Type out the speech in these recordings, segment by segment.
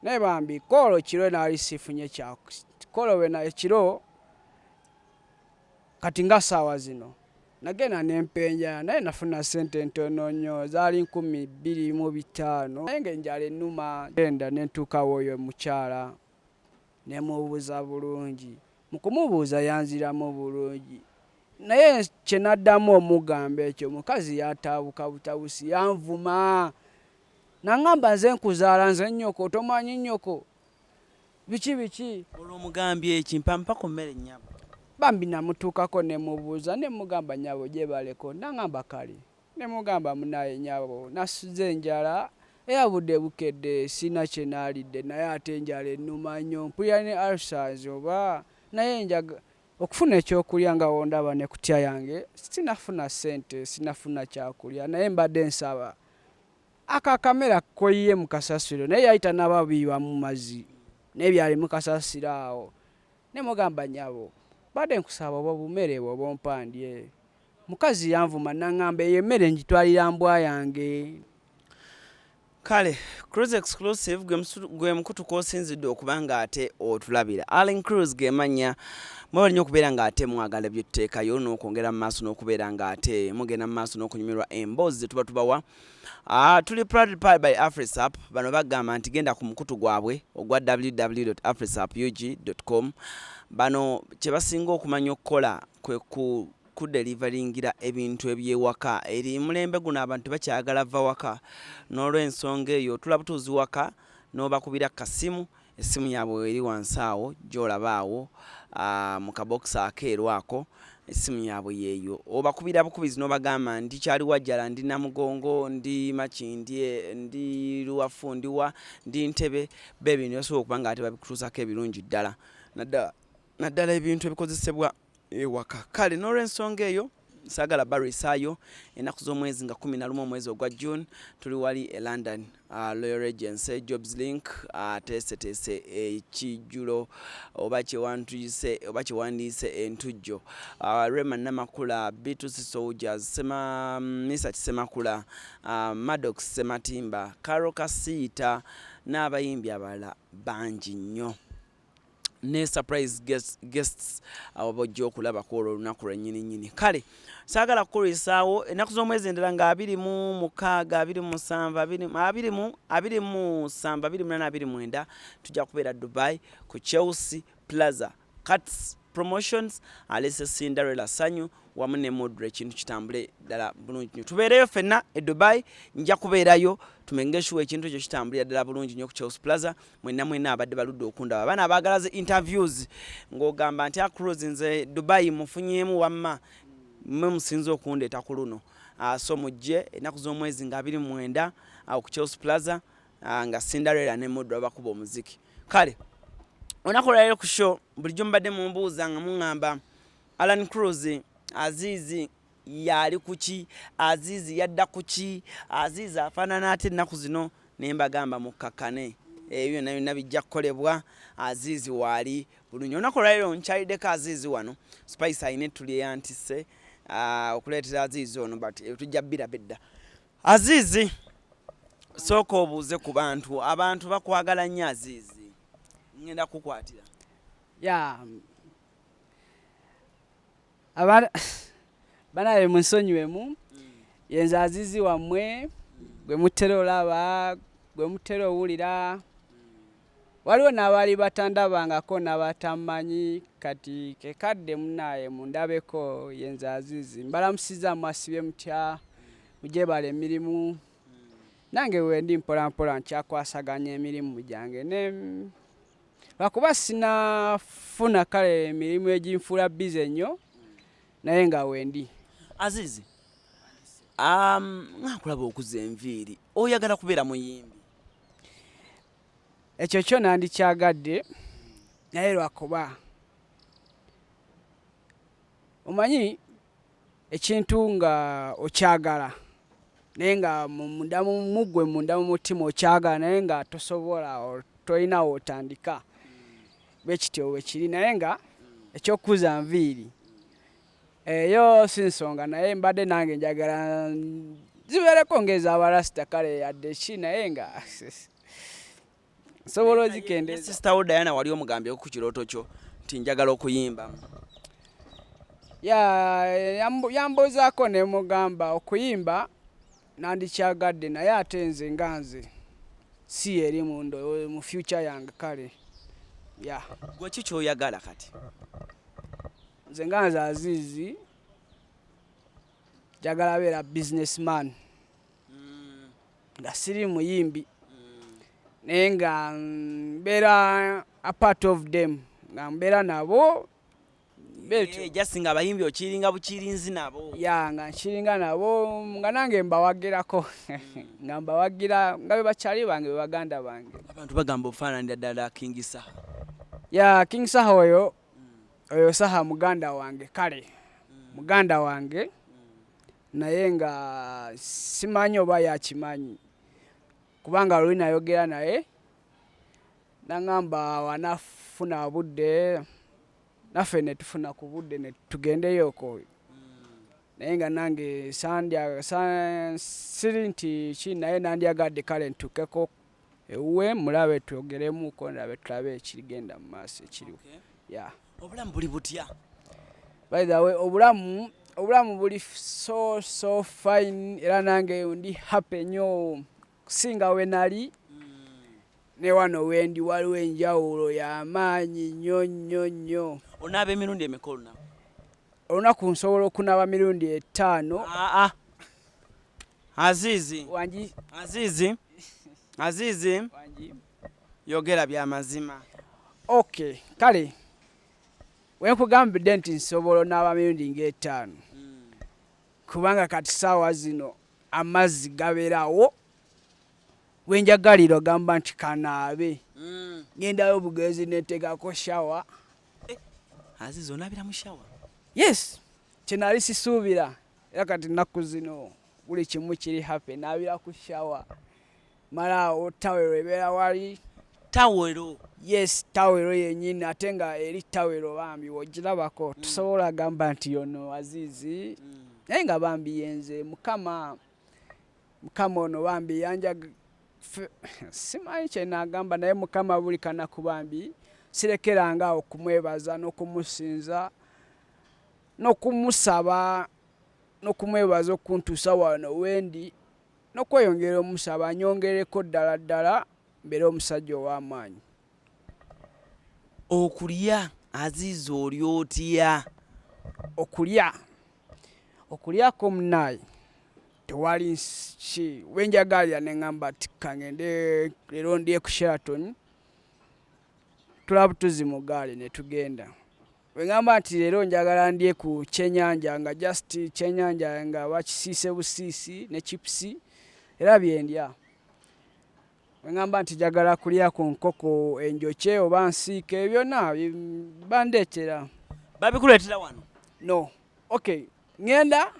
Naye bambi koolo kiro naali sifunye kya koolo wena ekiro. Kati nga saawa zino nagenda nempenja, naye nafuna sente ntono nnyo, zaali 2500, naye nga enjala ennuma. Genda nentuukawo oyo mukyala, nemubuuza bulungi. Mu kumubuuza yanziramu bulungi, naye kye naddamu omugamba ekyo, mukazi yataabuka butabusi, yanvuma, naŋŋamba, "Nze nkuzaala? Nze nnyoko? Tomanyi nnyoko? Biki biki?" Olwomugambye eki? "Mpampa ku mmere, nnyabo." Bambi namutuukako, nemubuuza, nemugamba, "Nyabo, gyebaleko." Naŋŋamba, "Kale." Nemugamba, "Munaye nyabo, nasuze enjala era budde bukedde, sina kye naalidde, naye ate enjala ennuma nnyo, mpulira ne ulcers oba, naye njaga okufuna ekyokulya nga wondaba ne kutya yange, sinafuna ssente, sinafuna kyakulya, naye mbadde nsaba ako akamere koyiye mu kasasiro." Naye yali tanaba biyiwamu mazzi, naye byali mu kasasiro awo. Nemugamba, "Nyabo, badde nkusaba oba bumere bwoba ompa ndye." Mukazi yanvuma, naŋŋamba, "Eyo emmere ngitwalira mbwa yange." Kale Cruise Exclusive gwe mukutu kw'osinzidde okuba nga ate otulabira. Allen Cruise gemanya mwebale nnyo okubeera nga ate mwagala byetuteekayo n'okwongera mu maaso n'okubeera nga ate mugenda mu maaso n'okunyumirwa emboozi ze tuba tubawa. Tuli proudly powered by Afrisap. Bano bagamba nti genda ku mukutu gwabwe ogwa www.afrisapug.com. Bano kye basinga okumanya okukola kwe ku kudelivaringira ebintu ebyewaka. Eri mulembe guno abantu bakyagala va waka, n'olw'ensonga eyo otula butuuzi waka n'obakubira kasimu. Essimu yaabwe eri wansi awo gy'olaba awo mu kabokisi akeeru ako. Essimu yaabwe yeeyo, obakubira bukubizi n'obagamba, "Ndi Kyaliwajjala, ndi Namugongo, ndi Makindye, ndi Luwafu, ndiwa, ndi Ntebe." Be bintu basobola okuba nga ate babikutuusako ebirungi ddala, naddala ebintu ebikozesebwa ewaka. Kale n'olw'ensonga eyo saagala balwisaayo. Ennaku z'omwezi nga 11 omwezi ogwa June, tuli wali e London, Royal Regency. Jobs Link ateeseteese ekijjulo oba kyewantuyise oba kyewandiise entujjo. Rema Namakula, B2C Soldiers, Sema Misa Kisemakula, Maddox Sematimba, Caro Kasiita n'abayimbi abalala bangi nnyo ne surprise guests abo bojja okulabako olwo olunaku lwennyini nnyini. Kale saagala kukulwisaawo. Ennaku z'omwezi endala nga 26, 27, 27, 28, 29, tujja kubeera Dubai ku Chelsea Plaza. Cats Promotions alese Cinderella Sanyu wamu ne Mudra. Ekintu kitambule ddala bulungi nnyo, tubeereyo ffenna e Dubai. Nja kubeerayo tumenge sure ekintu ekyo kitambulira ddala bulungi nnyo ku Chelsea Plaza. Mwenna mwenna abadde baludde okundaba, abaana abaagala zi interviews ng'ogamba nti, "Acruise, nze Dubai mufunyeemu, wamma mwe musinze okundeeta ku luno." So mujje ennaku z'omwezi nga 29 awo ku Chelsea Plaza, nga Cinderella ne Mudra bakuba omuziki. Kale olunaku olwaleero ku show, bulijjo mubadde mumbuuza nga muŋŋamba, "Alan Cruz, Azizi yali kuki? Azizi yadda kuki? Azizi afaanana ate ennaku zino?" Ne mbagamba mukkakkane, ebyo byonna byonna bijja kukolebwa. Azizi waali bulungi. Olunaku olwaleero nkyaliddeko Azizi wano. Spice alina ettuli eyantisse okuleetera Azizi ono, but ebyo tujja bbiraba edda. Azizi, sooka obuuze ku bantu. Abantu bakwagala nnyo. Azizi, ngenda kukwatira. Ya, aba banaye munsonyiwemu. Yenze Azizi wammwe gwe mutera olaba, gwe mutera owulira. Waliwo n'abaali batandabangako n'abatamanyi, kati kekadde munaye mundabeko. Yenze Azizi, mbalamusiza. Mwasibye mutya? Mugyebala emirimu? Nange wendi mpolampola nkyakwasaganya emirimu gyange, ne lwakuba sinafuna kale emirimu eginfuula busy ennyo, naye nga wendi. Azizi, nga nkulaba okuza enviiri, oyagala kubeera muyimbi? Ekyo kyo nandikyagadde, naye lwakuba omanyi ekintu nga okyagala, naye nga munda muggwe, munda mu mutima okyagala, naye nga tosobola, tolina wootandika. Bwe kityo bwe kiri, naye nga ekyokukuza nviiri eyo si nsonga, naye mbadde nange njagala zibeereko ng'ez'abarasita, kale yadde ki, naye nga Nsobola ozikendeeza. Sister wo Diana wali omugambyeko ku kirooto kyo nti njagala okuyimba? Ya, yambuuzaako ne mugamba okuyimba nandikyagadde, naye ate nze nga nze si eri mundo mu future yange, kale ya. Gwe ki kyoyagala kati? Nze nga nze Azizi njagala beera businessman, nga siri muyimbi, naye nga mbeera a part of them, nga mbeera nabo betyo. Just nga abayimbi okiringa bukirinzi nabo. Ya, nga nkiringa nabo, nga nange mbawagirako, nga mbawagira nga be bakyali bange, be baganda bange. Abantu bagamba ofaananira ddala King Saha. Ya, King Saha oyo, oyo Saha muganda wange, kale muganda wange, naye nga simanyi oba yakimanyi, kubanga luli nayogera naye naŋŋamba wanafuna budde naffe ne tufuna ku budde ne tugendeyoko, naye nga nange sandya siri nti ki, naye nandyagadde kale ntuukeko ewuwe mulabe, twogeremuko, ndabe tulabe ekigenda mu maaso ekiriwo, ya. Obulamu buli butya? By the way, obulamu buli so so fine, era nange ndi happy nnyo kusinga we nali ne wano wendi, waliwo enjawulo y'amaanyi nnyo nnyo nnyo. Onaaba emirundi emeka olunaku? Olunaku nsobola okunaaba mirundi 5. Aa, Azizi. Wangi. Azizi, Azizi. Wangi. Yogera byamazima. Okay, kale wenkugambidde nti nsobola onaaba mirundi ng'etaano, kubanga kati saawa zino amazzi gabeerawo wenjagalira, ogamba nti kanaabe, ngendayo bugenzi netegako shower. Azizi, onaabira mu shower? Yes, kyenali sisuubira, era kati nnaku zino buli kimu kiri happy, naabira ku shower, malaawo tawero ebeera wali. Tawero? Yes, tawero yennyini, ate nga eri tawero bambi wogirabako tusobola gamba nti yono Azizi, naye nga bambi yenze. Mukama, Mukama ono bambi yanja simanyi kyenagamba, naye Mukama buli kanaku bambi sirekeranga awo okumwebaza n'okumusinza n'okumusaba n'okumwebaza okuntuusa wano wendi, n'okweyongera omusaba anyongereko ddala ddala mbeere omusajja ow'amaanyi. Okulya, Azizi, oli otya? Okulya, okulyako munaayi tewali ki wenjagalira neŋŋamba ti kangende leero ndye ku Sheraton, tulaba butuzi mu gaali ne tugenda. Bwe ŋŋamba nti leero njagala ndye ku kyenyanja, nga just kyenyanja nga bakisiise busiisi ne chips, era byendya. Bwe ŋŋamba nti njagala kulya ku nkoko enjokye oba nsiike, byonna bandeetera. Babikuleetera wano? No, okay, ŋŋenda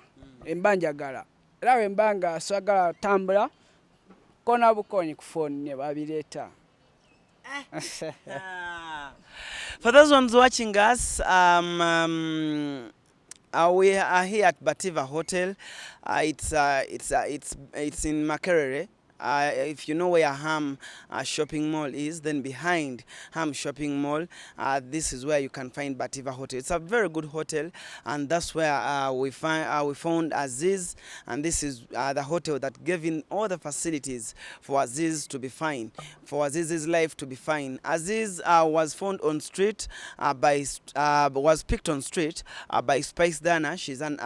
emba njagala, era bwe mba nga sagala tambula, kona bukonyi ku phone ne babireeta. For those ones watching us, we are here at Bativa Hotel. It's in Makerere. If you know where Ham Shopping Mall is, then behind Ham Shopping Mall, this is where you can find Bativa Hotel. It's a very good hotel, and that's where we found Aziz, and this is the hotel that gave him all the facilities for Aziz to be fine, for Aziz's life to be fine. Aziz was found on street by was picked on street by Spice Diana. She's an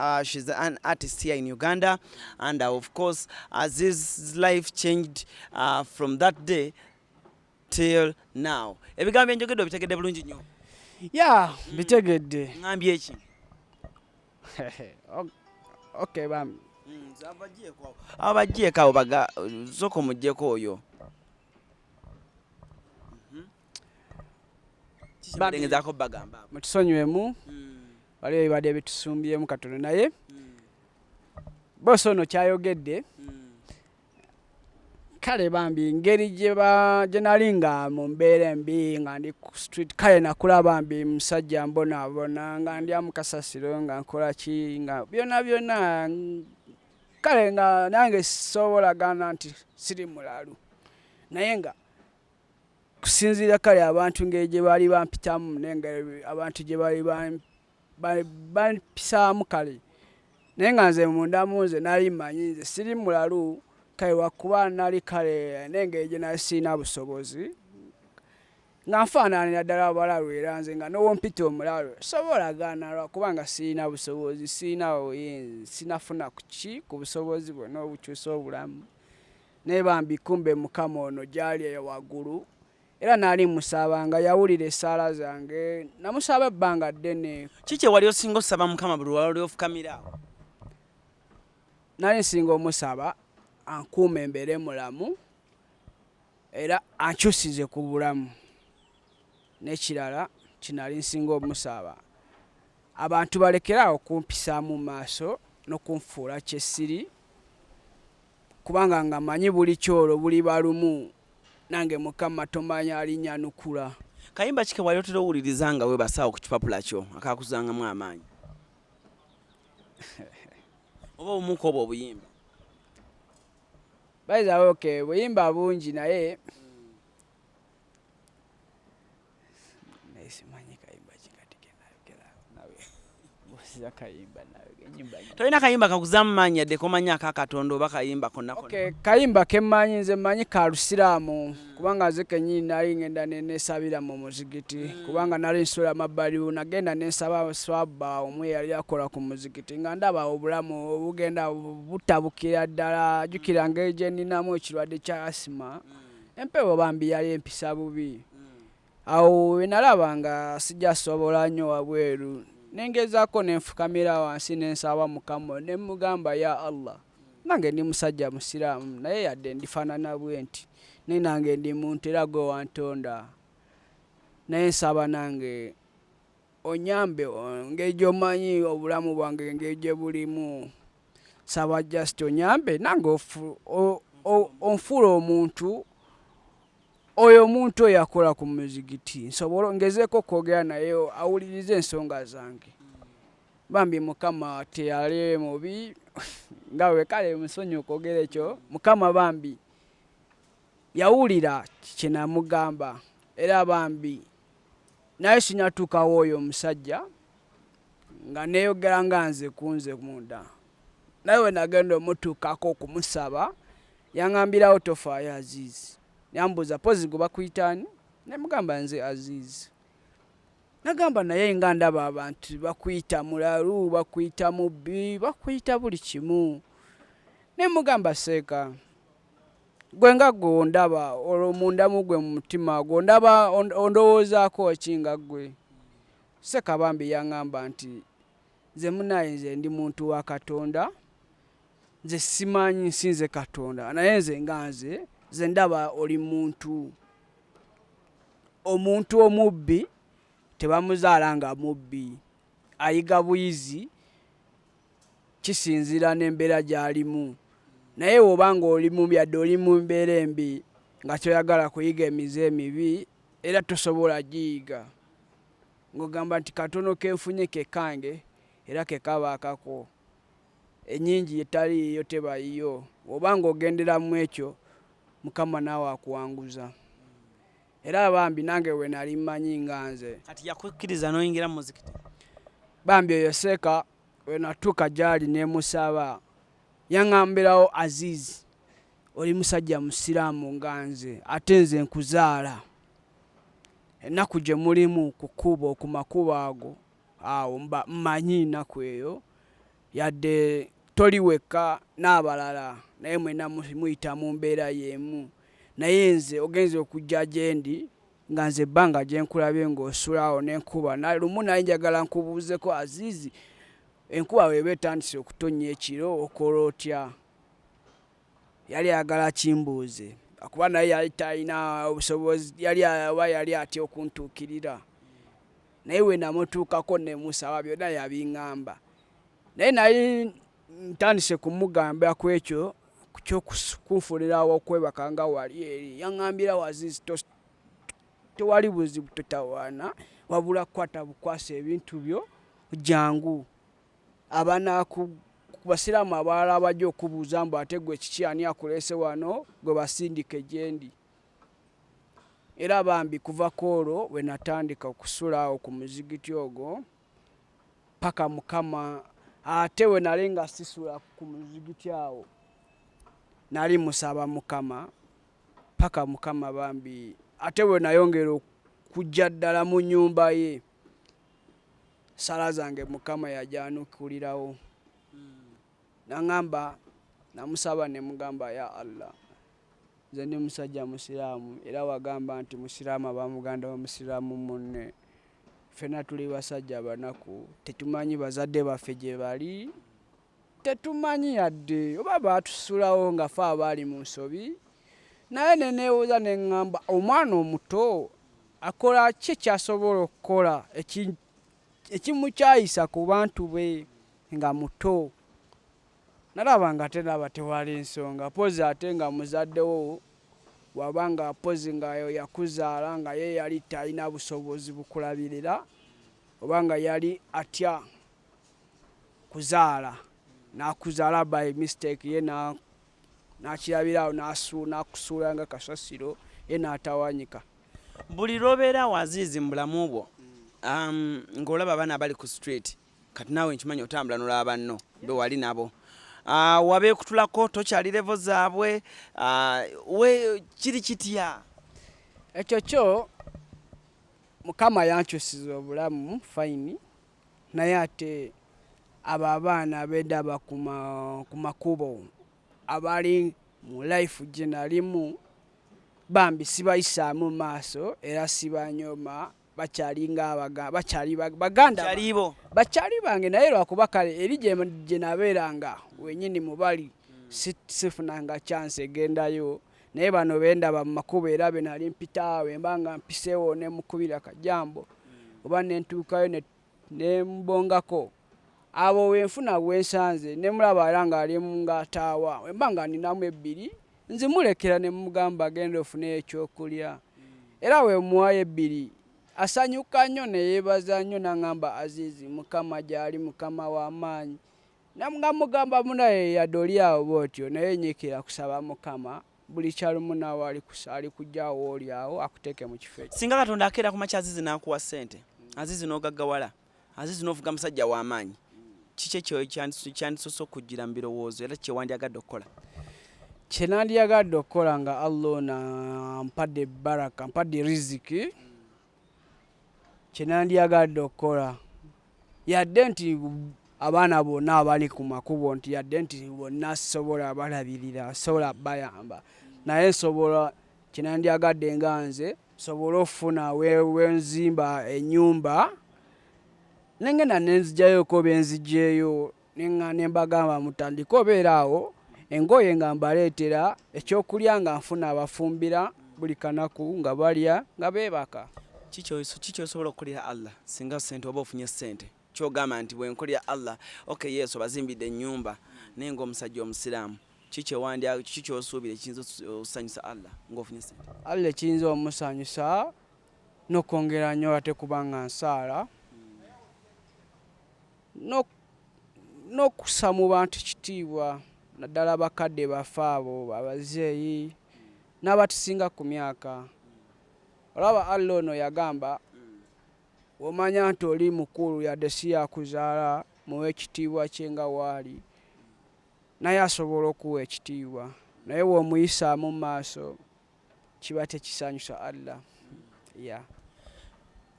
artist here in Uganda, and of course Aziz's life changed from that day till now. Ebigambo byenjogedde obitegedde bulungi nnyo? Ya, bitegedde. Ŋŋambye eki? Okay, bambi. Abo bagyeko, abo baga sooka omuggyeko oyo. Bambi. Kikibalengezaako bagamba abo. Mutusonyiwemu, waliwo ebibadde bitusumbyemu katono, naye boss ono kyayogedde, kale bambi ngeri gye nali nga mu mbeera embi, nga ndi ku street, kale nakula bambi musajja mbonaabona, nga ndya mu kasasiro, nga nkola ki, nga byonna byonna, kale nga nange sobola gana nti siri mulalu, naye nga Okusinziira kale abantu ngeri gye baali bampitamu nengeri abantu gye baali bampisaamu kale, naye nga nze mundamu nze nali mmanyi nze siri mulalu, kale lwakuba nali kale n'engeri gye nali sirina busobozi nga nfaananira ddala abalalu, era nze nga n'owompita omulalu sobola gaana lwakuba nga sirina busobozi, sirina buyinza, sinafuna kuki ku busobozi bwonna obukyusa obulamu. Naye bambi kumbe Mukama ono gy'ali eyo waggulu, era naali musaba nga yawulira essaala zange, namusaba ebbanga ddene. Ki kye wali osinga osaba Mukama buli lwali ofukamira awo? Nali nsinga omusaba ankuume mbeere mulamu era ankyusize ku bulamu. N'ekirala kinali nsinga omusaba, abantu balekere awo okumpisaamu maaso n'okunfuula kye siri, kubanga nga manyi buli kyolo buliba lumu nange Mukama tomanya alinyanukula. Kayimba ki ke wali otera owuliriza nga weebase awo ku kipapula kyo akaakuzangamu amaanyi? Oba obumu ku obwo obuyimba? By the way, okay, buyimba bungi naye naye simanyi kayimba ki kati ke nayogera nawe buusiza kayimba nawe enyimba nyingi. Tolina kayimba kakuzaamu maanyi yadde komanyi aka Katonda oba kayimba konna konna? Okay, kayimba kemmanyi nze mmanyi ka Lusiraamu kubanga nze kennyini nali ngenda ne neesabira mu muzigiti kubanga nali nsula mabbali, nagenda ne nsaba swaba omu eyali akola ku muzigiti nga ndaba obulamu obugenda butabukira ddala. Jjukira ngeri gye nninamu ekirwadde kya asima, empewo bambi yali empisa bubi. Awo we nalaba nga sijja sobola nnyo wabweru, ne ngezaako ne nfukamira wansi ne nsaba Mukama ne mmugamba, ya Allah, nange ndi musajja Musiraamu naye yadde ndifaanana bwe nti, naye nange ndi muntu era gwe wantonda, naye nsaba nange onyambe engeri gy'omanyi obulamu bwange engeri gye bulimu, nsaba just onyambe nange onfuule omuntu oyo omuntu oyo akola ku muzigiti, nsobole ngezeeko okwogera naye awulirize ensonga zange. Bambi Mukama teyali mubi nga we kale musonyiwe okwogera ekyo, Mukama bambi yawulira kye namugamba era bambi naye sinatuukawo oyo omusajja nga neeyogera nga nze ku nze munda, naye we nagenda omutuukako okumusaba yangambirawo tofaayo Aziz, yambuuza pozi gwe bakuyita ani, ne mugamba nze Aziz. Nagamba naye nga ndaba abantu bakuyita mulalu, bakuyita mubbi, bakuyita buli kimu. Ne mugamba seeka, gwe nga gwe ondaba olwo mundamu gwe mu mutima gwo ondaba ondowoozaako ki nga ggwe? Seeka bambi yaŋŋamba nti nze munaaye nze ndi muntu wa Katonda, nze simanyi nsinze Katonda naye nze nga nze nze ndaba oli muntu. Omuntu omubbi tebamuzaala nga mubbi, ayiga buyizi kisinziira n'embeera gy'alimu. Naye bw'oba ng'oli mubi yadde oli mu mbeera embi nga toyagala kuyiga emize emibi era tosobola giyiga. Ng'ogamba nti katono ke nfunye ke kange era ke kaba akako, ennyingi etali yiyo teba yiyo. Bw'oba ng'ogendera mu ekyo Mukama naawe akuwanguza. Era bambi nange we nali mmanyi nga nze. Kati yakukkiriza n'oyingira mu muzikiti? Bambi oyo seeka we natuuka gy'ali ne musaba, yaŋŋambirawo Aziz oli musajja Musiraamu nga nze ate nze nkuzaala. Ennaku gye mulimu ku kkubo ku makubo ago awo mba mmanyi ennaku eyo yadde toli wekka n'abalala naye mwenna muyita mu mbeera y'emu, naye nze ogenze okujja gye ndi nga nze ebbanga gye nkulabye ng'osula awo n'enkuba. Lumu nali njagala nkubuuzeko Aziz, enkuba bw'eba etandise okutonnya ekiro okola otya? Yali ayagala kimbuuze kuba naye yali talina obusobozi, yali oba yali atya okuntuukirira, naye we namutuukako ne musaba byonna yabiŋŋamba. Naye nali ntandise kumugamba ku ekyo ky'okunfunira aw'okwebaka nga wali eri, yaŋŋambirawo Aziz tewali buzibu totawaana, wabula kwata bukwasi ebintu byo jangu. Ku basiraamu abalala abajja okubuuza mbu ate gwe kiki ani akuleese wano, gwe basindike gye ndi. Era bambi kuva kwolwo we natandika okusula awo ku muzigiti ogwo paka Mukama, ate we nali nga sisula ku muzigiti awo nali musaba Mukama paka Mukama bambi, ate we nayongera okujja ddala mu nnyumba ye, sala zange Mukama yajanukulirawo. Nangamba, namusaba ne mugamba, ya Allah, nze ndi musajja musiraamu, era wagamba nti musiraamu aba muganda wa musiraamu munne. Ffenna tuli basajja banaku, tetumanyi bazadde baffe gye bali, tetumanyi yadde oba baatusulawo nga ffe abaali mu nsobi. Naye ne neebuuza ne ŋŋamba, omwana omuto akola ki ky'asobola okukola ekimukyayisa ku bantu be nga muto? Nalaba nga ate nalaba tewali nsonga, pozi ate nga muzadde wo waba nga pozi nga yakuzaala nga ye yali talina busobozi bukulabirira, oba nga yali atya kuzaala n'akuzaala by mistake, ye n'akirabira awo n'akusuula nga kasasiro, ye n'atawanyika. Buli lw'obeera awo Aziizi mu bulamu bwo, ng'olaba abaana abali ku street, kati naawe nkimanyi otambula n'olaba banno be wali nabo, wabeekutulako tokyali level zaabwe, we kiri kitya? Ekyo kyo Mukama yankyusiza obulamu, fine, naye ate abo abaana abendaba ku makubo abali mu life gye nalimu, bambi sibayisaamu maaso era sibanyooma, bakyali nga bakyali baganda Bakyali bo. Bakyali bange, naye lwakuba kale eri gye nabeeranga wenyini mu bali sifunanga chance egendayo. Naye bano bendaba mu makubo era be nali mpita, bwe mba nga mpiseewo ne mukubira kajambo oba ne ntuukayo ne mbongako, abo wenfuna wensanze ne mulaba era ng'ali ng'ataawa, bwe mba nga ninamu ebbiri nzimulekera ne mugamba genda ofuneyo ekyokulya. Era we muwayo ebbiri asanyuka nnyo ne yeebaza nnyo n'aŋŋamba, Aziizi, Mukama gy'ali, Mukama w'amaanyi. Nga mugamba munaye yadde oli awo bw'otyo, naye nyiikira kusaba Mukama buli kyalumu naawe ali kujja awo oli awo akuteeke mu kifo ekyo. Singa Katonda akeera ku makya Azizi n'akuwa ssente, Azizi n'ogaggawala, Azizi n'ofuga musajja w'amaanyi, kiki ekyo kyandisoose okujjira mu birowoozo era kye wandyagadde okukola? Kye nandyagadde okukola nga Allah ono ampadde baraka, mpadde riziki, kye nandyagadde okukola, yadde nti abaana bonna abali ku makubo, nti yadde nti bonna sisobola balabirira, sobola bayamba, naye nsobola, kye nandyagadde nga nze nsobole okufuna wenzimba ennyumba, nengenda nenzijayoko benzigyeyo, ne mbagamba mutandike obeera awo, engoye nga mbaleetera, ekyokulya nga nfuna abafumbira buli kanaku nga balya nga beebaka. Kiki kyosobola okukolera Allah singa ssente oba ofunye ssente? Kyogamba nti bwe nkolera Allah, okay, yes, obazimbidde ennyumba, naye ng'omusajja omusiraamu, kiki kyosuubira ekiyinza okusanyusa Allah ng'ofunye ssente? Allah ekiyinza omusanyusa n'okwongera nnyo ate kubanga nsaala n'okussa mu bantu kitiibwa, naddala bakadde baffe abo abazeeyi n'abatusinga ku myaka. Olaba Allah ono yagamba omanya nti oli mukulu yadde si yakuzaala, muwe ekitiibwa kye nga waali, naye asobola okuwa ekitiibwa, naye w'omuyisaamu mu maaso kiba tekisanyusa Allah. Yeah.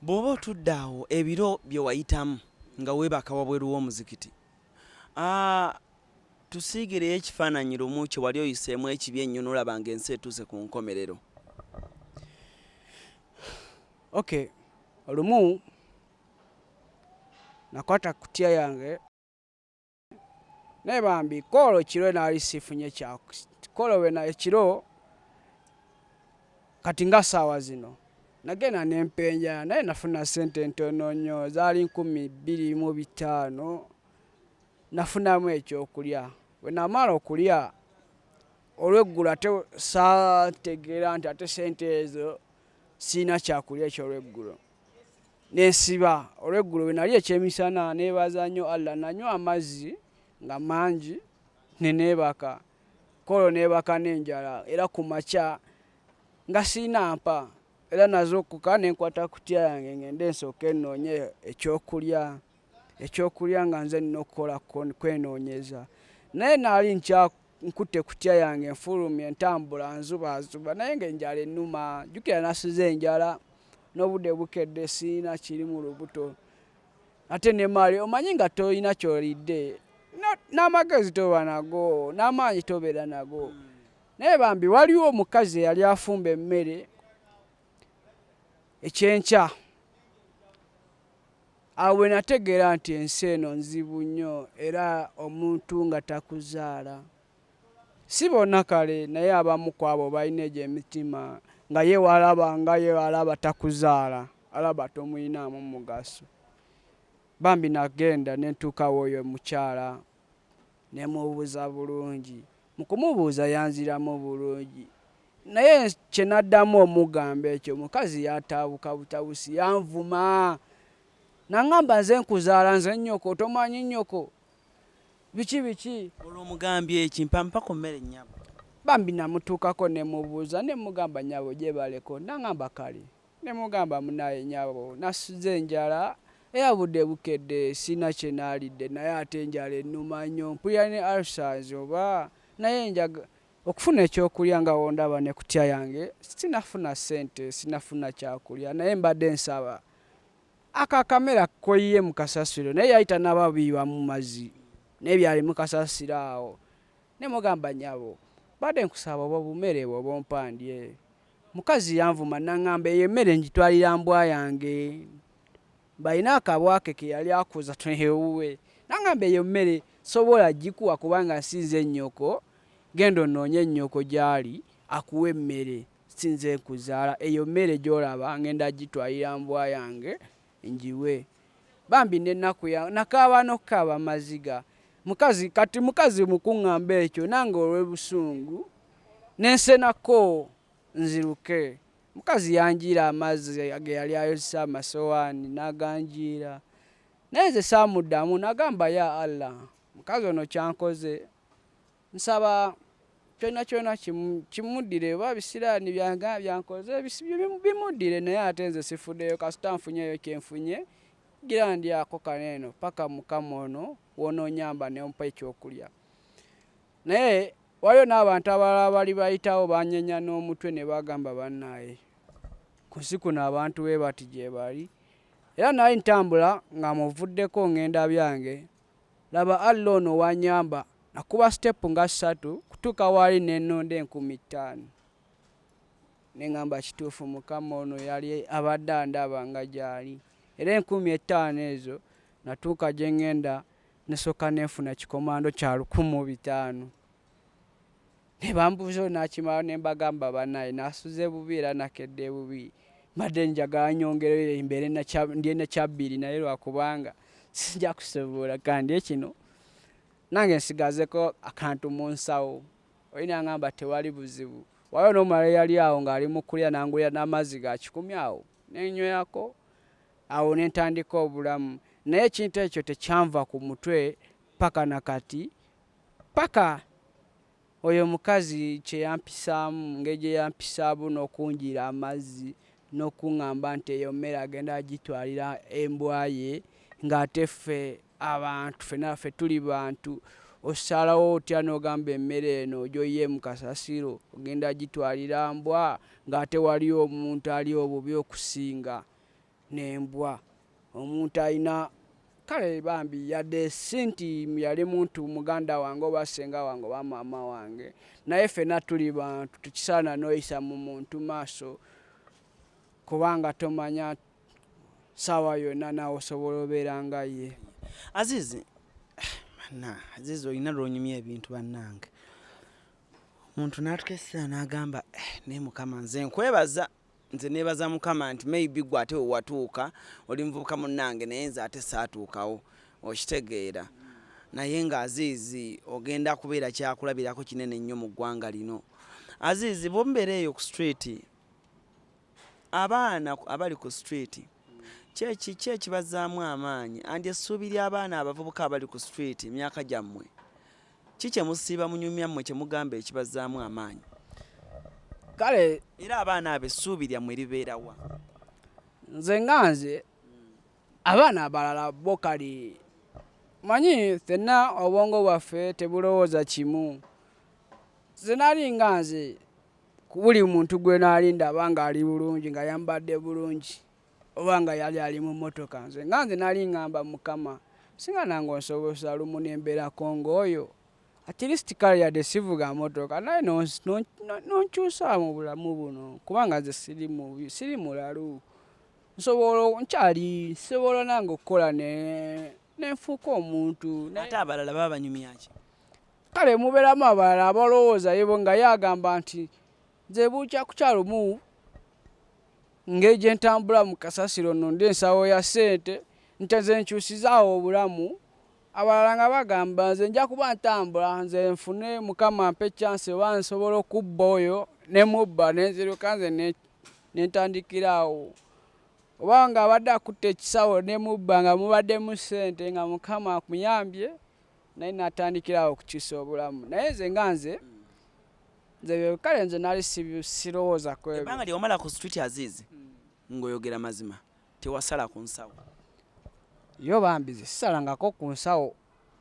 Bw'oba otudde awo ebiro bye wayitamu nga weebaka wabweru w'omuzikiti, tusiigireyo ekifaananyi lumu kye wali oyiseemu ekibi ennyo n'olaba ng'ensi etuuse ku nkomerero. Okay, olumu nakwata kutya yange, naye bambi koolo kiro naali sifunye kolo wena ekiro, kati nga ssaawa zino nagenda nempenja, naye nafuna ssente ntono nnyo, zaali 2500. Nafunamu ekyokulya. Bwe namala okulya olweggulo, ate saategeera nti ate ssente ezo siina kyakulya ekyolweggulo, nensiba olweggulo. Bwe nali ekyemisana, neebaza nnyo Allah, nanywa amazzi nga mangi ne neebaka kolo, neebaka n'enjala, era ku makya nga siina mpa. Era nazuukuka ne nkwata kutya yange ngende nsooke nnoonye ekyokulya, ekyokulya nga nze nnina okukola kwenoonyeza. Naye naali nkya nkutte kutya yange nfulumye ntambula nzubaazuba naye ng'enjala ennuma. Jjukira nasuze enjala n'obudde bukedde sirina kiri mu lubuto ate ne maali omanyi nga tolina ky'olidde n'amagezi toba nago n'amaanyi tobeera nago. Naye bambi waliwo omukazi eyali afumba emmere ekyenkya. Awo we nategeera nti ensi eno nzibu nnyo era omuntu nga takuzaala. Si bonna kale naye abamu ku abo balina egyo emitima nga ye walaba nga ye alaba takuzaala, alaba tomuyinaamu mugaso. Bambi nagenda ne ntuuka w'oyo omukyala ne mubuuza bulungi. Mu kumubuuza yanziramu bulungi naye kye naddamu omugamba ekyo omukazi yataabuka butabusi yanvuma nangamba nze nkuzaala nze nnyoko tomanyi nnyoko biki biki. Olwo omugambye ki? Mpa mpa ku mmere nnyabo. Bambi namutuukako ne mubuuza ne mugamba nnyabo gyebaleko nangamba kale. Ne mugamba munaye nyabo nasuze enjala era budde bukedde sirina kyenaalidde naye ate enjala ennuma nnyo mpulira ne ulcers oba naye njaga okufuna ekyokulya nga wondaba ne kutya yange sinafuna ssente sinafuna kyakulya naye mbadde nsaba ako akamere akoyiye mu kasasiro naye yali tanaba biyiwamu mazzi naye byali mu kasasiro awo ne mugamba nyabo mbadde nkusaba oba obumere bwoba ompa ndye. Mukazi yanvuma nangamba eyo emmere ngitwalira mbwa yange balina akabwa ke keyali akuza ewuwe nangamba eyo mmere sobola gikuwa kubanga sinze nnyoko genda onoonye nnyoko gyali akuwe emmere sinze nkuzaala eyo mmere gyolaba ngenda gitwalira mbwa yange ngiwe bambi nenaku nakaaba nokukaaba amaziga mukazi kati mukazi mukuŋŋamba ekyo nange olw'ebusungu nensenako nziruke. Mukazi yanjiira amazzi ge yali ayozesa amasowaani n'aganjiira naye nze saamuddamu nagamba ya Allah mukazi ono kyankoze nsaba kyonna kyonna kimuddire oba bisiraani byange byankoze bimuddire naye ate nze sifuddeyo kasita nfunyeyo kyenfunye gira ndyako kano eno paka mukama ono w'onoonyamba ne ompa ekyokulya. Naye waliwo n'abantu abalala bali bayitawo banyenya n'omutwe ne bagamba bannaaye ku nsi kuno abantu bwe bati gye bali. Era nali ntambula nga muvuddeko ngenda byange laba Allah ono wanyamba nakuba sitepu nga ssatu kutuuka waali ne nnonda 5000 ne ŋŋamba kituufu Mukama ono yali abadde andaba nga gy'ali. Era 5000 ezo natuuka gye ŋŋenda nesooka nenfuna kikomando kya 1500 ne bambuuza onaakimala ne mbagamba bannaaye nasuze bubi era nakedde bubi mbadde njagala nyongereyo mbeere ndye nakyabbiri naye lwakubanga sijja kusobola kandye kino nange nsigazeko akantu mu nsawo. Oli n'angamba tewali buzibu. Waliwo n'omulala eyali awo ng'ali mu kulya n'angulira n'amazzi ga 100 awo ne nyweyako awo ne ntandika obulamu naye ekintu ekyo tekyanva ku mutwe paka na kati paka oyo omukazi kye yampisaamu engeri gye yampisaamu n'okunjiira amazzi n'okuŋŋamba nti eyo mmere agenda agitwalira embwa ye ng'ate ffe abantu ffenna ffe tuli bantu osalawo otya n'ogamba emmere eno gy'oyiye mu kasasiro ogenda gitwalira mbwa ng'ate waliyo omuntu ali obubi okusinga n'embwa. Omuntu alina kale bambi yadde si nti yali muntu muganda wange oba ssenga wange oba maama wange naye ffenna tuli bantu tekisaana n'oyisa mu muntu maaso kubanga tomanya ssaawa yonna naawe osobola obeera nga ye. Azizi banna Azizi olina lw'onyumya ebintu bannange omuntu n'atuuka essaawa n'agamba naye Mukama nze nkwebaza nze neebaza Mukama nti maybe gwe ate we watuuka oli muvubuka munnange naye nze ate saatuukawo okitegeera naye nga Azizi ogenda kubeera kyakulabirako kinene nnyo mu ggwanga lino. Azizi bw'omubeera eyo ku street abaana abali ku street ki ki ekibazzaamu amaanyi and essuubi ly'abaana abavubuka abali ku street emyaka gyammwe ki kye musiiba munyumya mmwe kye mugamba ekibazzaamu amaanyi? Kale era abaana abo essuubi lyammwe libeerawa? Nze nga nze, abaana abalala bo kale manyi ffenna obwongo bwaffe tebulowooza kimu. Nze nali nga nze, ku buli muntu gwe naali ndaba ng'ali bulungi, ng'ayambadde bulungi oba nga yali ali mu mmotoka, nze nga nze nali ngamba Mukama singa nange onsobozesa lumu ne mbeerako ng'oyo, at least kale yadde sivuga mmotoka naye n'onkyusa mu bulamu buno, kubanga nze siri mubi, siri mulalu, nsobola, nkyali nsobola nange okukola ne nfuuka omuntu. Ate abalala baba banyumya ki? Kale mubeeramu abalala abalowooza yebo nga ye agamba nti nze bukya kukya lumu ngeri gye ntambula mu kasasiro nonde ensawo ya ssente nti nze nkyusizaawo obulamu. Abalala nga bagamba nze nja kuba ntambula nze nfune Mukama ampe chance oba nsobola okubba oyo ne mubba ne nziruka nze ne ntandikira awo, oba nga abadde akutte ekisawo ne mubba nga mubaddemu ssente nga Mukama akuyambye naye n'atandikira awo okukyusa obulamu. Naye nze nga nze, nze kale nze nali sirowooza ku ebyo. Ebbanga lye wamala ku street, Aziz, ng'oyogera mazima, tewasala ku nsawo? Yo bambi nze sisalangako ku nsawo,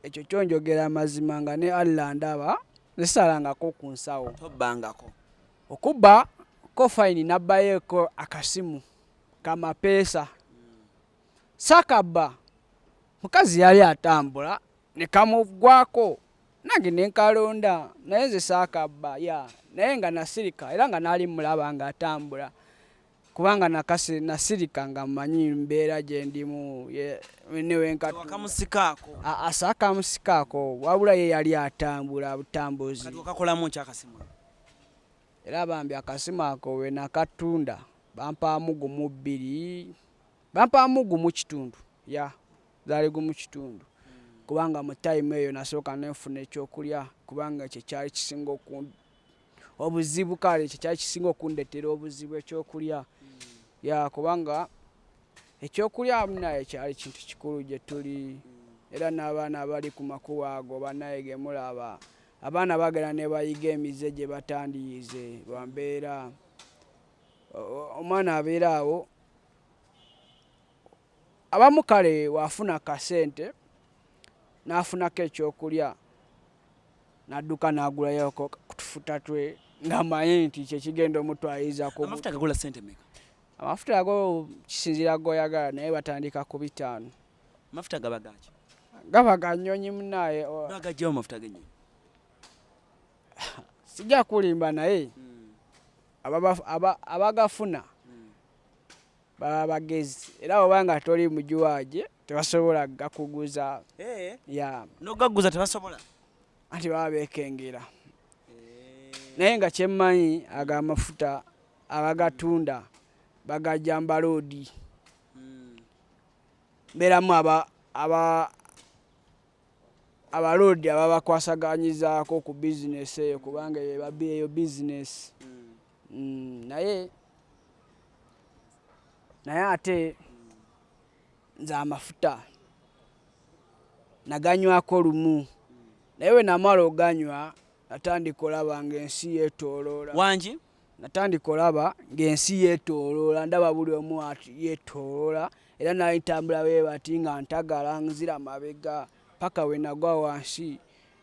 ekyo kyo njogera mazima nga ne Allah ndaba, nze sisalangako ku nsawo. Tobbangako? Okubba ko fine, nabbayoeko akasimu kamapeesa, saakabba, mukazi yali atambula ne kamugwako nange ne nkalonda, naye nze saakabba ya, naye nga nasirika era nga naali mulaba ng'atambula, kubanga nasirika nga mmanyi mbeera gye ndimu ne Tewakamusikaako? Aa, saakamusikaako, wabula ye yali atambula butambuzi. Kati okakolamu ki akasimu? Era bambi akasimu ako we nakatunda bampaamu gumu bbiri, bampaamu gumu kitundu, ya zaali gumu kitundu, kubanga mu time eyo nasooka ne nfuna ekyokulya, kubanga ekyo kyali kisinga obuzibu, kale ekyo kyali kisinga okundetera obuzibu, ekyokulya, ya, kubanga ekyokulya naye kyali kintu kikulu gye tuli. Era n'abaana abali ku makubo ago bannaye ge mulaba, abaana bagenda ne bayiga emize gye batandiyize lwa mbeera. Omwana abeera awo, abamu kale wafuna kasente n'afunako ekyokulya n'adduka n'agulayoko kutufuta twe ng'amanyi nti kyekigenda omutwalirizako. Amafuta gagula ssente meka? Amafuta ago kisinziira g'oyagala, naye batandika ku 500. Amafuta gaba gaki? Gaba ga nnyonyi munaaye. Bagajjawo amafuta g'ennyonyi? Sijja kulimba, naye abagafuna baba bagezi, era oba nga toli mujuwaje tebasobola gakuguza. Ya. Nogaguza tebasobola? Anti baba beekengera. Naye nga kyemmanyi, ago amafuta abagatunda bagajja mbaloodi, mbeeramu abaloodi ababakwasaganyizaako ku bizinesi eyo, kubanga eyo bizinesi. Naye ate nze amafuta naganywako lumu, naye we namala oganywa natandika olaba ng'ensi yeetooloola. Wangi? Natandika olaba ng'ensi yeetooloola, ndaba buli omu yeetooloola, era nali ntambula bwe bati nga ntagala nzira mabega paka we nagwa wansi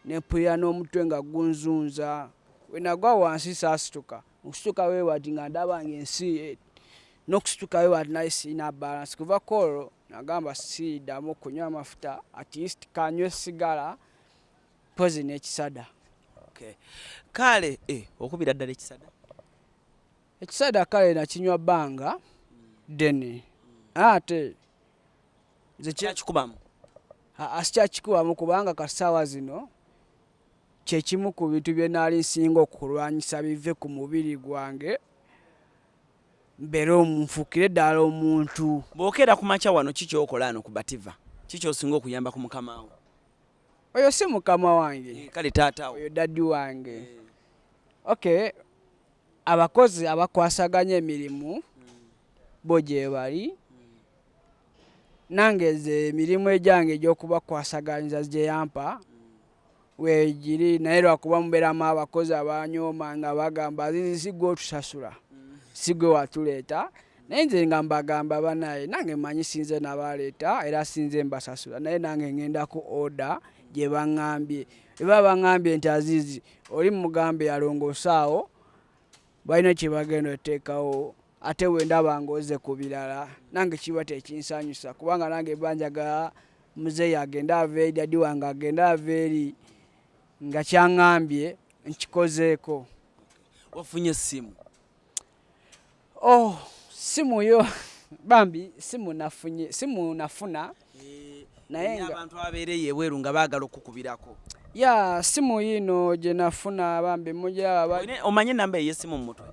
ne mpulira n'omutwe nga gunzunza. We nagwa wansi saasituka, okusituka bwe bati nga ndaba ng'ensi, n'okusituka bwe bati nali sirina balance. Kuva ku olwo nagamba siriddamu kunywa amafuta, at least kanywe sigala mpozi n'ekisada. Kale okubira ddala ekisada? Ekisada kale nakinywa bbanga ddene, ate nze kyakikubamu? Sikyakikubamu, kubanga kasaawa zino kyekimu ku bintu bye naali nsinga okulwanyisa bive ku mubiri gwange, mbeere nfuukire ddala omuntu. Bw'okeera ku makya wano ki ky'okola ano ku Bativa? Ki ky'osinga okuyamba ku mukama wo? Oyo si mukama wange. Kale taata wo. Oyo daddy wange. Okay, abakozi abakwasaganya emirimu bo gye bali, nange nze emirimu egyange egy'okubakwasaganyiza gye yampa. Weegiri, naye lwakuba mubeeramu abakozi abanyooma nga bagamba, "Azizi, si gwe otusasula, si gwe watuleeta." Naye nze nga mbagamba, "Banaye, nange manyi sinze nabaleeta era sinze mbasasula, naye nange ngenda ku order gye baŋŋambye." Eba baŋŋambye nti Azizi oli mugambe alongoosaawo, balina kye bagenda oteekawo. Ate bwe ndaba ng'ozze ku birala, nange kiba tekinsanyusa, kubanga nange mba njagala muzeeyi agende ava eri, daddy wange agende ava eri nga kyaŋŋambye nkikozeeko. Wafunye essimu? Oh, simu yo bambi, simu nafunye, simu nafuna. Naye Naye abantu ababeereyo ebweru nga baagala okukubirako. Ya, simu yiino gye nafuna bambi, mugiraba. Omanye enamba ey'essimu mu mutwe?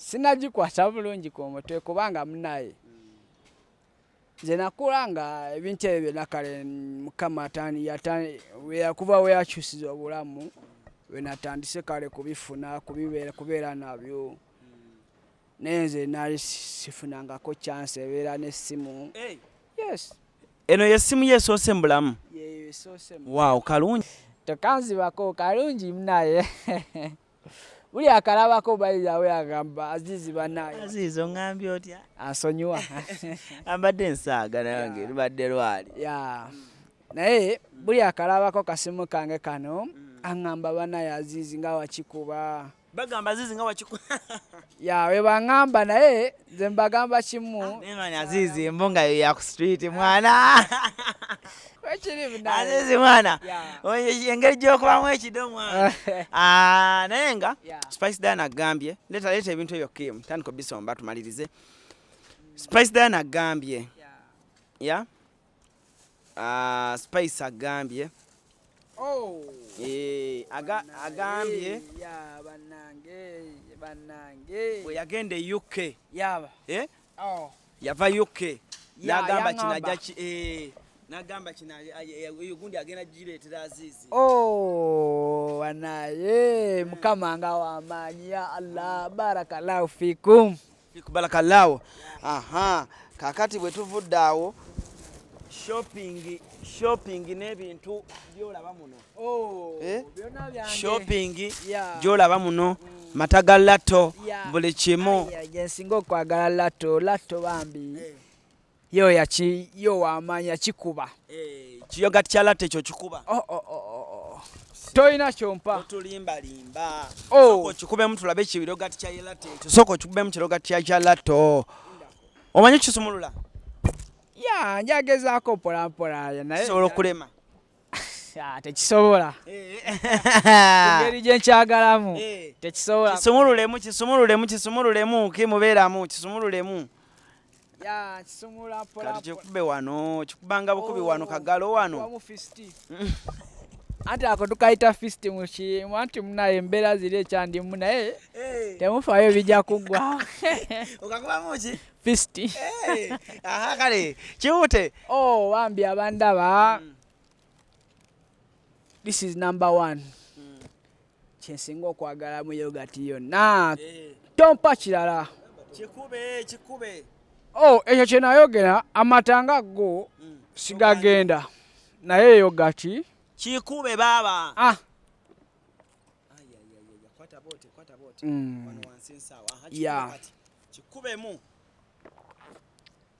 Sinagikwata bulungi ku mutwe, kubanga munaye nze nakula nga ebintu ebyo byonna kale Mukama kuva we yakyusiza obulamu, we natandise kale kubifuna, kubibeera, kubeera nabyo. Naye nze nali sifunangako chance ebeera n'essimu. Yes. Eno yessimu ye esoose mu bulamu? Yeyo esoose mu. Waaw, kalungi. Tokanzibako, kalungi munaye. Buli akalabako bayizawe agamba, "Azizi banaye." Azizi, oŋŋambye otya? Ansonyiwa. Ambadde nsaaga nange lubadde lwali. Ya, naye buli akalabako kasimu kange kano aŋŋamba, "Banaye Azizi, nga wakikuba." Bagamba, "Azizi, nga wakiku." Ya, we baŋŋamba, naye nze mbagamba kimu. Naye mani Azizi, embo nga yo ya ku street mwana. Wekiri munaye. Azizi mwana. Ya. Engeri gy'okubamu ekido mwana. Ah, naye nga Spice Diana agambye, leeta leeta ebintu ebyo Kim, tandika obisomba tumalirize. Spice Diana agambye, ya. Ah, Spice agambye. Oh. Eh, agambye Ya, bannange, bannange. Bwe yagenda e UK, Yaba. eh, Oh. yava UK Ya, n'agamba yaŋŋamba. kino ajja n'agamba kino eyo gundi agenda gireetera Azizi. Oh, wanaye Mukama nga wamaanyi, ya Allah, barakallahu fikum. Barakallahu. Aha, kakati bwe tuvudde awo, shopping, shopping n'ebintu byolaba muno. Oh, Eh? byonna byange. Shopping gyolaba muno, mata ga Lato, buli kimu. Aya, gye nsinga okwagala Lato, Lato bambi. Yo yaki yo wamaanyi, yakikuba. Eh, kiyoga kya Lato ekyo kikuba. Oh. Toyina kyompa. Otulimbalimba. Oh. Sooka okikubemu tulabe kiyoga kya Lato ekyo. Sooka okikubemu kiyoga kya Lato. Omanyi kisumulula? Ya, njagezaako mpola mpola, naye Kisobola okulema? Ah, tekisobola. Engeri gye nkyagalamu tekisobola. Kisumululemu, kisumululemu, kisumululemu, kimubeeramu, kisumululemu. Ya, kisumula mpola Kati mpola. kikube wano, kikubanga bukubi wano, kagalo wano. Wamu fist. Anti ako tukayita fist muki, anti munaye embeera ziri ekyandimu, naye temufaayo, bijja kuggwa. Okakubamu ki? Fist. Aha, kale kiwute. Oh, bambi abandaba, this is number one kyensinga okwagala mu yogati yonna. Tompa kirala. Kikube, kikube. Oh, ekyo kye nayogera, amata nga go sigagenda, naye yogati. Kikube baaba. Ah. Kwata bote, kwata bote. Wano wansi nsaawa. Aha, kikube. Kati kikubemu,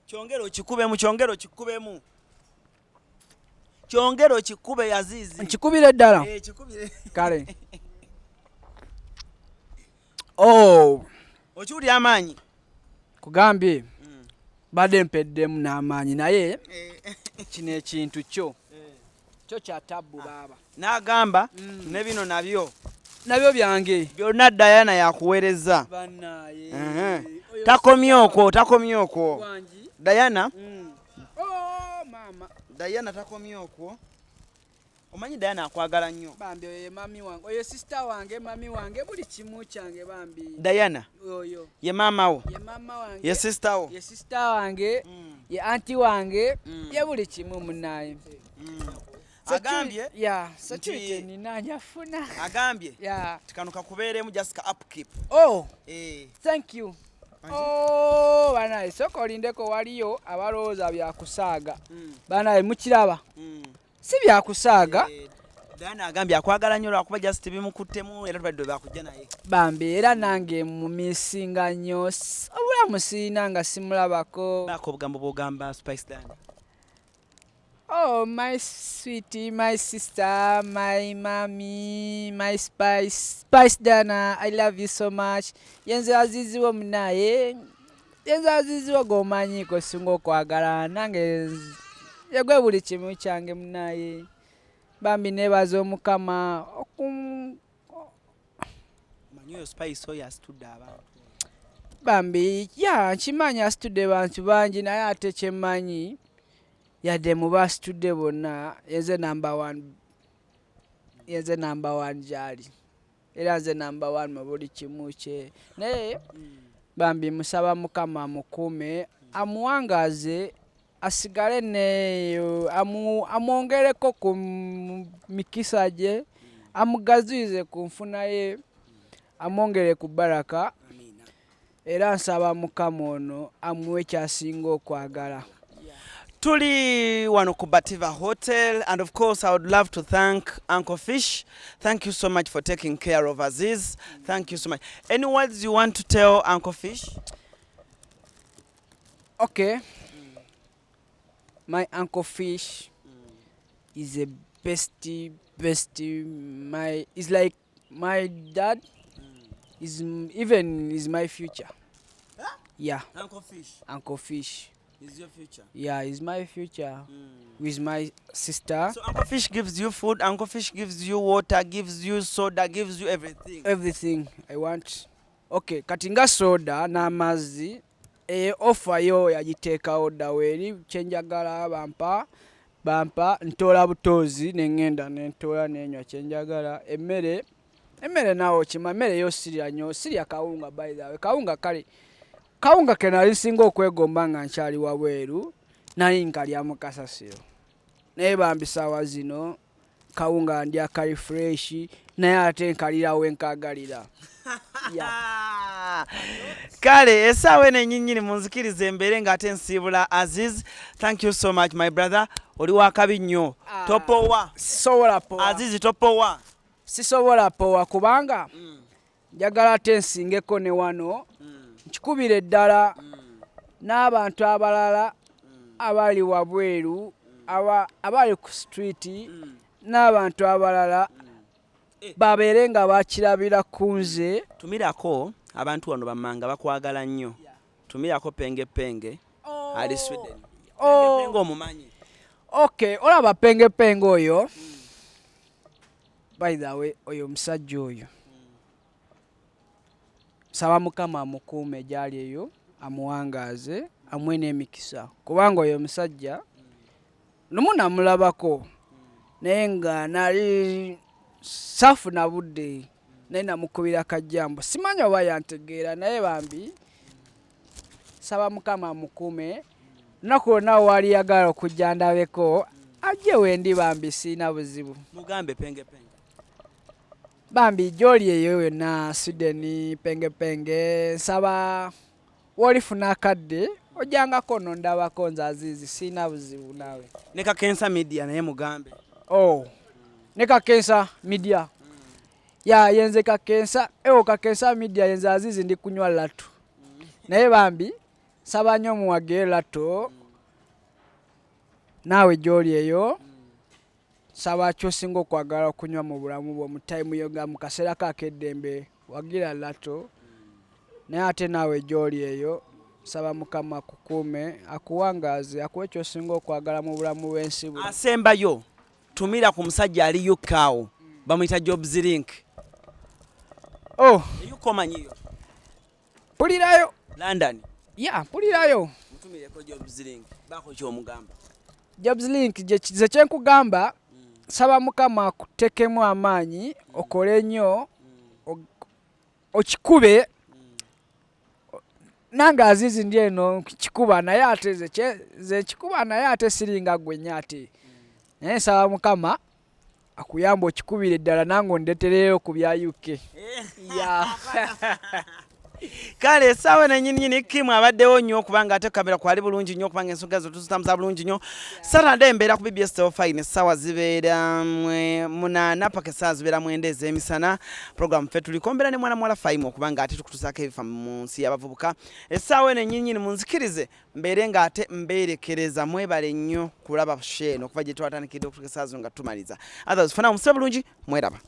kyongere okikubemu, kyongere okikubemu, kyongere okikube, Azizi. Nkikubira eddala. Eh, kikubire. Kale, oh. Okiwulira amaanyi? Kugambye badde mpeddemu n'amaanyi, naye kino ekintu kyo kya tabbu baaba. N'agamba ne bino nabyo. Nabyo byange. Byonna Diana yakuweereza. Banaye. Takomye okwo, takomye okwo. Wangi. Diana. Oh, maama. Diana takomye okwo. Omanyi Diana akwagala nnyo. Bambi, oyo ye mami wange, oyo sister wange, mami wange, buli kimu kyange bambi. Diana Oyo ye maama wo? Ye maama wange. Ye sister wo? Ye sister wange, ye auntie wange, ye buli kimu munaye. Agambye Ya, security nina, njafuna. Agambye Ya. kano kakubeeremu just ka upkeep. Oh. Eh. Thank you. Oh, banaye, sooka olindeko, waliyo abalowooza byakusaaga. Banaye, mukiraba? Si byakusaaga. Diana agambye akwagala nnyo lwakuba just bimukuttemu, era tubadde bakujja naye. Bambi, era nange mumisinga nnyo. Obulamu sirina nga simulabako. Baako obugambo bwogamba Spice Diana. Oh, my sweetie, my sister, my mommy, my Spice, Spice Diana, I love you so much. Yenze aziziwo munaye, yenze aziziwo g'omanyiiko singa okwagala, nange yegwe buli kimu kyange munaye. Bambi neebaza Omukama Omanyi oyo Spice oyo asitudde abantu. Bambi, ya nkimanyi asitudde bantu bangi, naye ate kyemmanyi yadde mu basitudde bonna yenze number one, yenze number one gy'ali, era nze number one mu buli kimu kye. Naye bambi musaba Mukama amukuume, amuwangaaze, asigale neeyo, amwongereko ku mikisa gye, amugaziyize ku nfuna ye, amwongere ku baraka. Amiina. Era nsaba Mukama ono amuwe kyasinga okwagala. Tuli wano ku Bativa Hotel, and of course I would love to thank Uncle Fish. Thank you so much for taking care of Aziz. Thank you so much. Any words you want to tell Uncle Fish? Okay, my Uncle Fish is a best best, my is like my dad, is even is my future. Yeah. Uncle Fish Uncle Fish is your future. Yeah, is my future with my sister. So Uncle Fish gives you food, Uncle Fish gives you water, gives you soda, gives you everything. Everything I want. Okay, kati nga soda n'amazzi, e offer yo yagiteekawo dda weeri. Kyenjagala bampa, ntoola butoozi neŋŋenda nentoola nenywa kyenjagala. Emmere naawe okima emmere yo sirya nnyo, sirya kawunga. By the way, kawunga kale kawunga ke nali nsinga okwegomba nga nkyali wabweru, nali nkalya mu kasasiro, naye bambi saawa zino kawunga ndya kali fresh, naye ate nkalirawo enkagalira. Yeah. Kale essaawa eno enyinyini munzikiriza embeere ng'ate nsiibula Aziz. Thank you so much, my brother, oli wakabi nnyo. Ah. Topowa. Sisobola powa. Aziz, topowa. Sisobola powa kubanga njagala ate nsingeko ne wano nkikubira eddala n'abantu abalala abali wabweru, abali ku street n'abantu abalala babeere nga bakirabira ku nze. Tumirako abantu wano bammanga bakwagala nnyo. Tumirako Penge Penge ali Sweden. Oh. Penge Penge omumanyi? Okay, olaba Penge Penge oyo, by the way, oyo omusajja oyo saba Mukama amukuume gyali eyo, amuwangaaze, amuwe n'emikisa, kubanga oyo omusajja lumu namulabako naye nga nali saafuna budde, naye namukubira kajjambo, simanyi oba yantegeera, naye bambi saba Mukama amukuume. Lunaku lwonna waali yagala okujja ndabeko, ajje wendi, bambi siina buzibu. Mugambe Penge Penge. Bambi gy'oli eyo yonna Sweden, Penge Penge, nsaba woolifuna akadde ojjangako nondabako, nze Azizi siina buzibu naawe. Ne Kakensa Media naye mugambe. Oh, ne Kakensa Media ya yenze Kakensa ewo Kakensa Media, yenze Azizi ndi kunywa latu, naye bambi saba nnyo muwagire lato. Naawe gy'oli eyo saba kyosinga okwagala okunywa mu bulamu bwo mu time yo nga mu kaseera ko ak'eddembe, wagira lato. Naye ate naawe gy'oli eyo saba Mukama akukuume, akuwangaaze, akuwe kyosinga okwagala mu bulamu bw'ensi buno. Asembayo, tumira ku musajja ali UK awo bamuyita Jobs Link. Oh. UK omanyiyo? Mpulirayo. London. Ya, mpulirayo. Mutumireko Jobs Link, baako kyomugamba. Jobs Link, ze kyenkugamba, saba Mukama akutekemu amaanyi, okole nnyo, okikube. Nange Azizi ndi eno kikuba, naye ate ze kikuba, naye ate siringa gwe nnyo ate, naye nsaba Mukama akuyamba okikubira eddala, nange ondetereyo ku bya UK. Yeah. Kale essaawa eno ennyininyini Kim abaddewo nnyo okubanga ate kamera kwali bulungi nnyo, okubanga ensonga zo tuzitambuza bulungi nnyo. Saturday embeera ku BBS Telefine, essaawa zibeera 8 paka essaawa zibeera 9 ez'emisana. Program ffe tuliko mbeera ne mwana muwala Faimu, okubanga ate tukutusaako ebifa mu nsi y'abavubuka. Essaawa eno ennyininyini munzikirize mbeere ng'ate mbeerekereza. Mwebale nnyo kulaba show eno okuva gye twatandikidde okutuuka essaawa zino nga tumaliza. Others fana omusibe bulungi, mweraba.